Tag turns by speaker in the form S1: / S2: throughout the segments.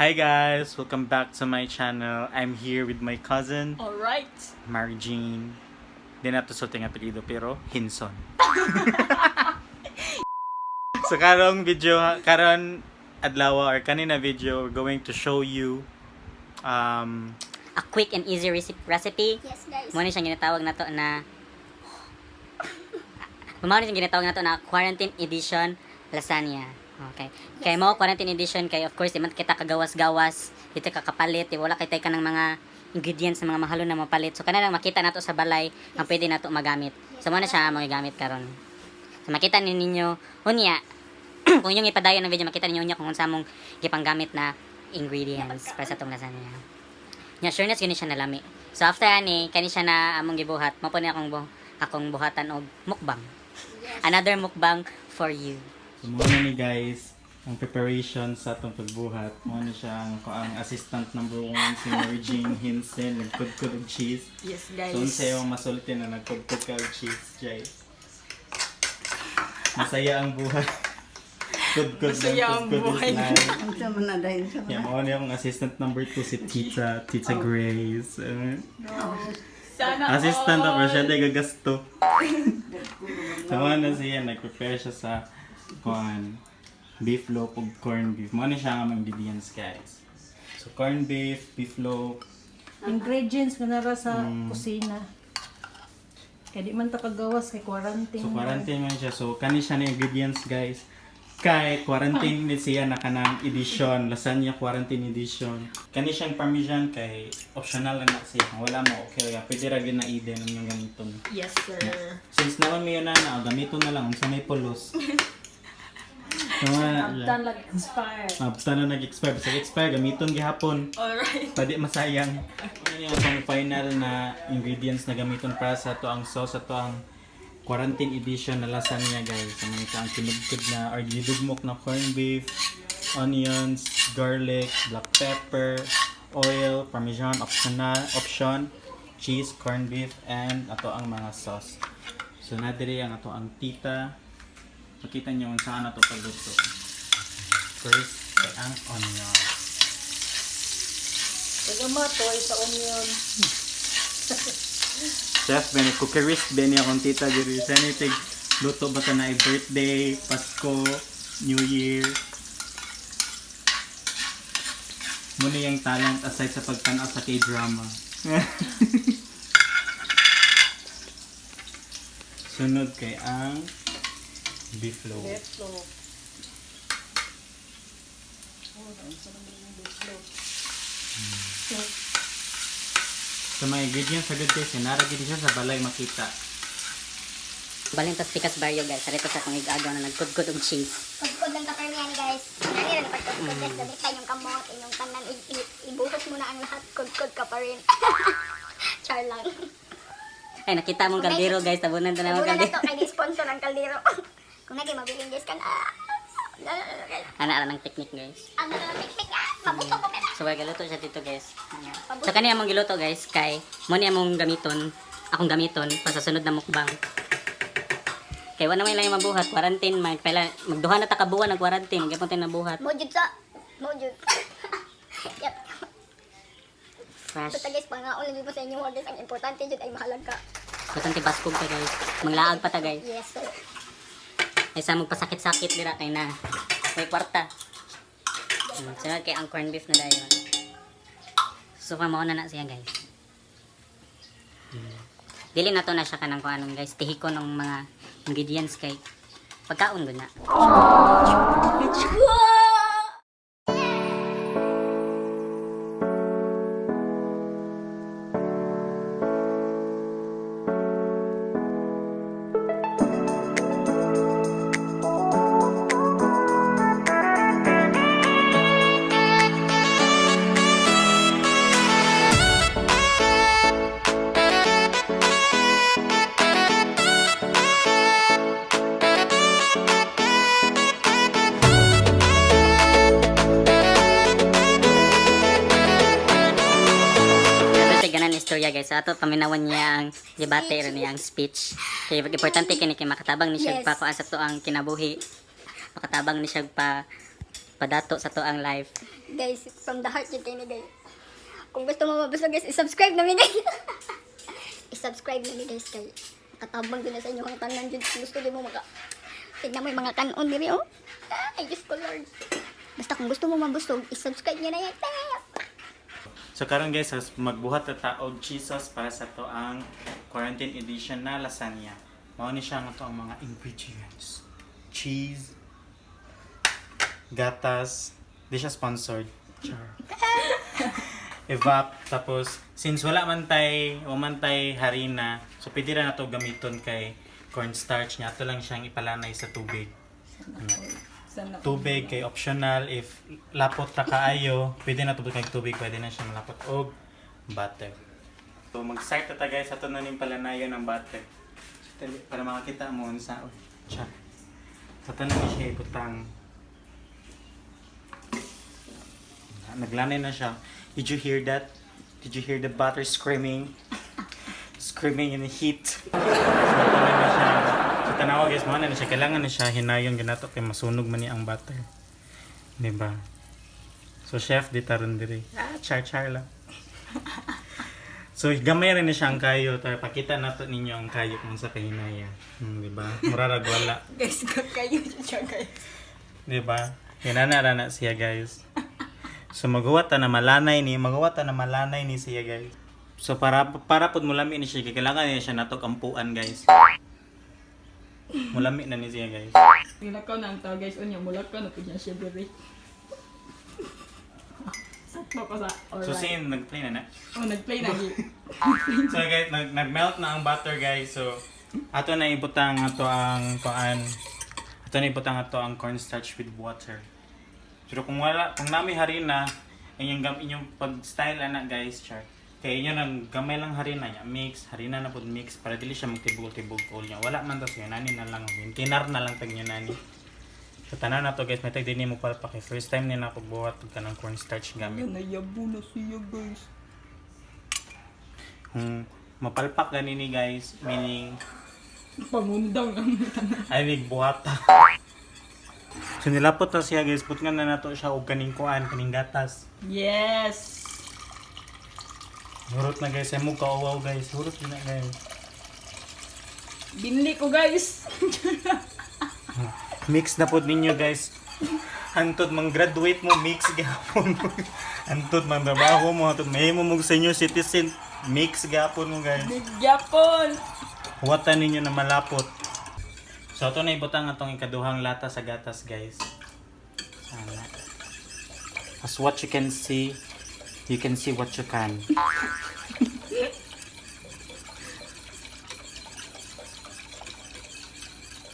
S1: Hi guys, welcome back to my channel. I'm here with my cousin,
S2: Alright.
S1: Mary Jean. Di na to sulting apelyido pero Hinson. So karong video, karon adlaw or kanina video, we're going to show you
S3: A quick and easy recipe.
S4: Yes, guys.
S3: Mo ni siyang ginatawag nato na Mao ni siyang ginatawag nato na quarantine edition lasagna. Okay. Kay mo quarantine edition kay of course di man kita kagawas-gawas, dito ka kapalit, di wala kay tay kanang mga ingredients na mga mahalo na mapalit. So kana lang makita nato sa balay ang pwede nato magamit. So mo na siya mo gigamit karon. So makita ni ninyo unya kung inyong ipadayon ang video makita ninyo unya kung unsa among gipanggamit na ingredients para sa atong lasagna. Nya sure na gyud ni siya nalami. So after ani kani siya na among gibuhat, mao po ni akong buhatan og mukbang. Another mukbang for you.
S1: So muna ni guys ang preparation sa atong pagbuhat. Muna siya ang assistant number one, si Mary Jane Hinson, nagkudkod og cheese.
S2: Yes, guys.
S1: So unsa yung masulti na nagkudkod ka og cheese, Jay? Masaya ang buhay. Kudkod lang,
S2: Masaya ang
S1: kudkod is
S2: buhay.
S1: life.
S5: Ang sama na dahil sa
S1: Yeah, mao ni akong assistant number two si Tita, Tita Grace.
S2: Sana
S1: Assistant
S2: all.
S1: ako siya, di gagasto. So, mao na siya, nag-prepare siya sa kuan beef loaf ug corn beef. Mao na siya ang mga ingredients, guys. So, corn beef, beef loaf,
S6: Ingredients nga nara sa kusina. Kaya di man ta kagawas kay quarantine.
S1: So, quarantine man siya. So, kani siya na ingredients, guys. Kay, quarantine ni siya na kanang edition. Lasagna quarantine edition. Kani siyang parmesan kay optional lang na siya. Kung wala mo, okay lang. Pwede ra gyud na i-den ang inyong gamiton.
S2: Yes, sir.
S1: Since naman mayo na na, gamiton na lang. Unsa may pulos. So,
S6: Abtan lang expire.
S1: Abtan na nag-expire. Basta expire, gamiton gihapon.
S2: Alright.
S1: Pwede masayang. Ano yung atong final na ingredients na gamiton para sa ato ang sauce, ato ang quarantine edition na lasagna, guys. Ang ito ang kinugkod na or gidugmok na corned beef, onions, garlic, black pepper, oil, parmesan, optional, option, cheese, corned beef, and ato ang mga sauce. So nadiri ang ato ang tita. Makita niyo kung saan ato pagluto. First, kay ang onion.
S6: Pag matoy sa onion.
S1: Chef Benny, cookerist Benny akong tita diri. Sa anything, luto ba ta na birthday, Pasko, New Year. Muna yung talent aside sa pagtanaw sa K-drama. Sunod kay ang beef loaf.
S6: Beef loaf. Oh, ang sarap ng beef loaf.
S1: So mga ingredients agad guys, sinara gid siya sa balay makita.
S3: Balin tas pikas barrio guys. Sarito sa akong igagaw na nagkudkod og cheese.
S4: Kudkod lang ka permi ani, guys. Nani rin pagkudkod, guys. Gamit yung kamot, inyong tanan. Ibuhos mo na ang lahat. Kudkod ka pa rin. Char lang.
S3: Ay nakita mong kaldero guys, tabunan ta na mong
S4: Muna na
S3: kaldero.
S4: to kay di sponsor ang kaldero. Kung naging mabiling guys kan.
S3: Ana ara ng technique guys.
S4: Ano na lang tik ah. Mabuto ko pera.
S3: So galuto siya dito guys. So kani among giluto guys kay mo ni among gamiton, akong gamiton pa sa sunod na mukbang. Kay wala may lang mabuhat, quarantine man pala magduha na ta ka buwan ang quarantine, gyapon tayo nabuhat.
S4: Mojud sa. Mojud. Yep.
S3: Fresh.
S4: Basta guys, pangaon lang jud mo sa inyo guys. Ang importante jud ay mahalaga.
S3: Butang tibaskog ta guys. Manglaag pa ta guys.
S4: Yes sir.
S3: Ay sa magpasakit-sakit dira kay na. May kwarta. Sunod kay ang corned beef na dayon. So mao na na siya guys. Dili na to na siya kanang kuanon guys. Tihiko ng mga ingredients kay pagkaon gud na. Pero siya ganan istorya guys. So, ato paminawan niya ang debate ro niya ang speech. Kay importante kini kay makatabang ni siya pa kuan sa to ang kinabuhi. Makatabang ni siya pa padato sa to ang life.
S4: Guys, from the heart yun kayo ni guys. Kung gusto mo mabusog guys, i-subscribe na mi guys. I-subscribe na mi guys kay katabang din na sa inyo ang tanan dyan. Kung gusto din mo maka tignan mo yung mga kanon diri oh. Ay, Diyos ko Lord. Basta kung gusto mo mabusog, i-subscribe niyo na yan.
S1: So karon guys, as magbuhat ta ta og cheese sauce para sa to ang quarantine edition na lasagna. Mao ni siya ang ato ang mga ingredients. Cheese, gatas, di siya sponsored. Char. Evap, tapos since wala man tay harina, so pwede ra na to gamiton kay cornstarch niya. Ato lang siyang ipalanay sa tubig.
S2: Sana.
S1: Tubig kay optional if lapot ra kaayo, pwede na tubig kay tubig, pwede na siya malapot og butter. So mag-start ta guys, ato na ning palanayon ang butter. So, dali, para makakita mo unsa oy. Siya. Ato na ni siya ibutang. Naglanay na siya. Did you hear that? Did you hear the butter screaming? Screaming in the heat. So, ato na ni siya. So tanawa guys, mo na ni siya kailangan na siya hinayon ganato kay masunog man ni ang butter. 'Di ba? So chef di taron diri. Ah, char char lang. So gamay rin na siya ang kayo. Tara pakita nato ninyo ang kayo kung sa kahinaya. Di ba? Mura rag wala,
S2: Guys, kayo siya guys.
S1: di ba? Hinana ra na siya guys. So magawa ta na malanay ni, magawa ta na malanay ni siya guys. So para para pud mulami ni siya kailangan niya siya nato kampuan guys. Mulami na ni siya guys.
S2: Nilakaw na ang tao guys. Unya, mulakaw na po niya siya diri. Sakto ko sa alright.
S1: So sin nagplay na na.
S2: Oh, nag-play na gi.
S1: So guys, nag-melt na ang butter guys. So ato na ibutang ato ang kuan. Ato na ibutang ato ang cornstarch with water. Pero kung wala, kung nami harina, inyong inyong pag-style ana guys, char. Kay inyo nang gamay lang harina niya, mix, harina na pud mix para dili siya magtibog-tibog all niya. Wala man to siya nani na lang, tinar na lang tag niya nani. So tanan na to guys, may tag dinhi mo palpak kay first time ni na ako buhat og kanang cornstarch gamit.
S2: Yan, nayabo na siya guys.
S1: Kung mapalpak gani ni guys, meaning
S2: Pangundang ang tanan.
S1: ay nagbuhata. So nilapot na siya guys, putngan na nato siya og kaning kuan, kaning gatas.
S2: Yes!
S1: Hurot na guys, ay mo kauwaw guys, hurot na guys.
S2: Binli ko guys!
S1: Mix na pod ninyo guys. Antod mang graduate mo mix gapon mo. Antod mang trabaho mo, antod mahimo mo senior citizen, mix gapon mo guys.
S2: Bigyapon!
S1: Huwatan ninyo na malapot. So ato na ibutang atong ikaduhang lata sa gatas guys. Sana. As what you can see, you can see what you can.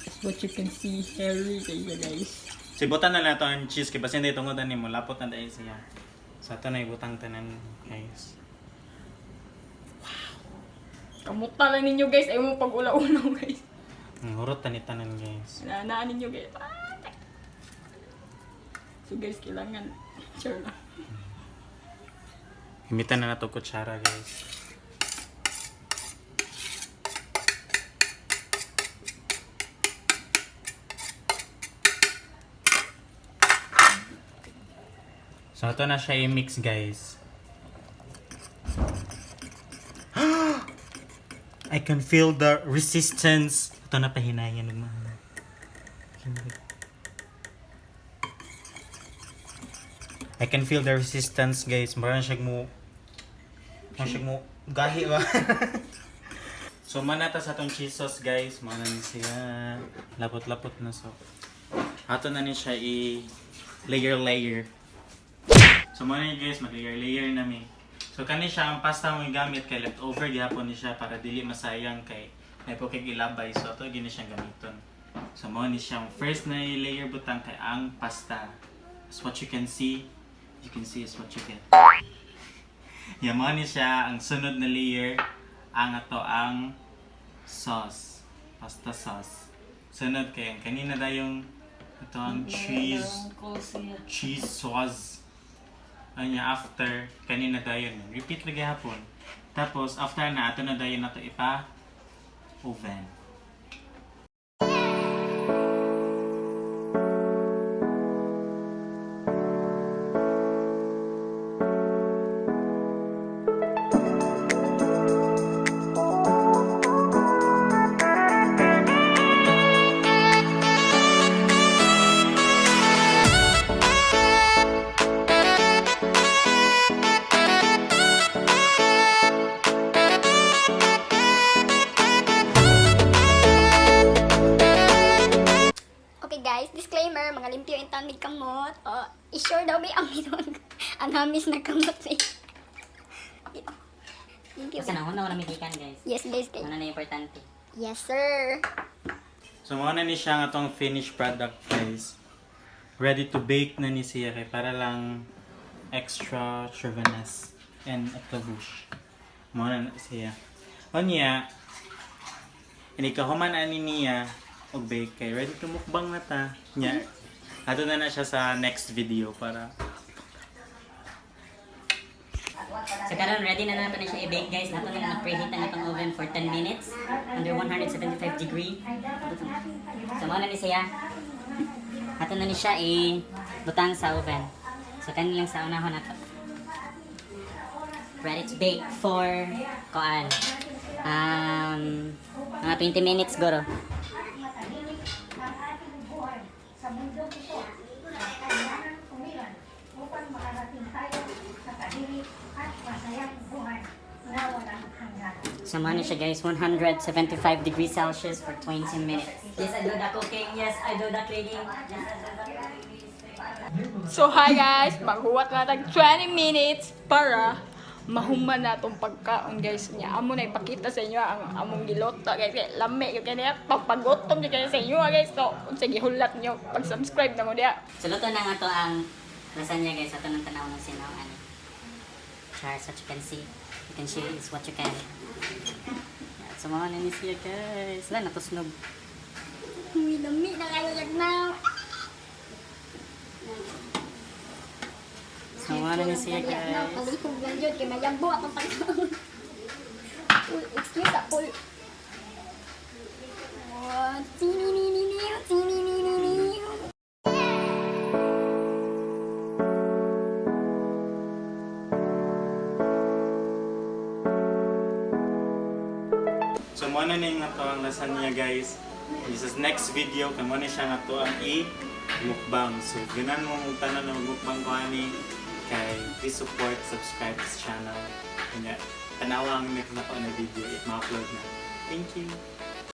S2: That's what you can see, Harry kayo guys.
S1: So ibutan na lang ato ang cheese kay basin dito tungod ani mo lapot na dahil siya. So ato na ibutang tanan guys.
S2: Kamuta lang ninyo guys, ayaw mo pag-ula-ulaw guys.
S1: Ang hurot tani tanan guys.
S2: Nanaan ninyo guys. Ah, so guys, kailangan sure lang.
S1: Gamitan na nato kutsara guys. So ito na siya i-mix guys. I can feel the resistance. Ito na pahinayan ng mga. I can feel the resistance guys. Mura na siya mo Mura siya mo gahi ba? So manata sa atong cheese sauce guys, mao na ni siya. Lapot-lapot na so. Ato na ni siya i layer layer. So mao na ni guys, mag layer layer na mi. So kani siya ang pasta mo gamit kay leftover gihapon ni siya para dili masayang kay may po kay gilabay. So ato gini siyang gamiton. So mao ni siyang first na i-layer butang kay ang pasta. As what you can see is what you get. Yan mao ni siya ang sunod na layer ang ato ang sauce, pasta sauce. Sunod kay ang kanina dayong ato ang cheese cheese sauce. Anya after kanina dayon repeat lagi hapon. Tapos after na ato na dayon nato ipa oven.
S4: Ang hamis na kamot eh. Thank you.
S3: Basta na, una wala may gikan, guys.
S4: Yes, guys. Kay.
S3: Una na importante.
S4: Yes, sir.
S1: So mao na ni siya nga atong finished product, guys. Ready to bake na ni siya kay para lang extra chauvinist and eclabush. Mao na na siya. Unya, ini kahuman ani niya og bake kay ready to mukbang na ta. Nya, ato na na siya sa next video para
S3: So karon ready na nato na siya i-bake, guys. Nato na na preheat ang atong oven for 10 minutes under 175 degree. So mao na ni siya. Ato na ni siya i-butang sa oven. So kanin lang sa unahon nato. Ready to bake for koan. Mga 20 minutes goro. So mao na siya, guys, 175 degrees Celsius for 20 minutes. Yes, I do the cooking. Yes, I do the cleaning. Yes, I do the
S2: So hi guys, maghuwat na tag 20 minutes para mahuman na atong pagkaon, guys. Nya amo na ipakita sa inyo ang among giluto, guys. Kay lami gyud kani, pagpagutom gyud kani sa inyo, ah, guys. So unsa gihulat niyo, pag-subscribe na mo diha.
S3: So luto na nga to ang lasagna, guys. Ato ng tanaw ng sinaw ani. Char, what you can see. You can see is what you can. Yeah, so mao na ni siya, guys. Wala natusnog.
S4: Uy, lami na kayo yag na.
S3: So mao na ni siya, guys.
S4: Palihog lang yun, kay mayambo akong pagkaon. Uy, excuse ako. Oh, tini-ni-ni-ni, tini-ni-ni-ni.
S1: So mo na ni nga to ang lasagna, guys. This is next video kay mo na siya nga to ang i mukbang. So ganan mo mong tanan na mukbang ko ani kay please support, subscribe this channel. Kanya tanawa ang next na ko na video if ma-upload na. Thank you.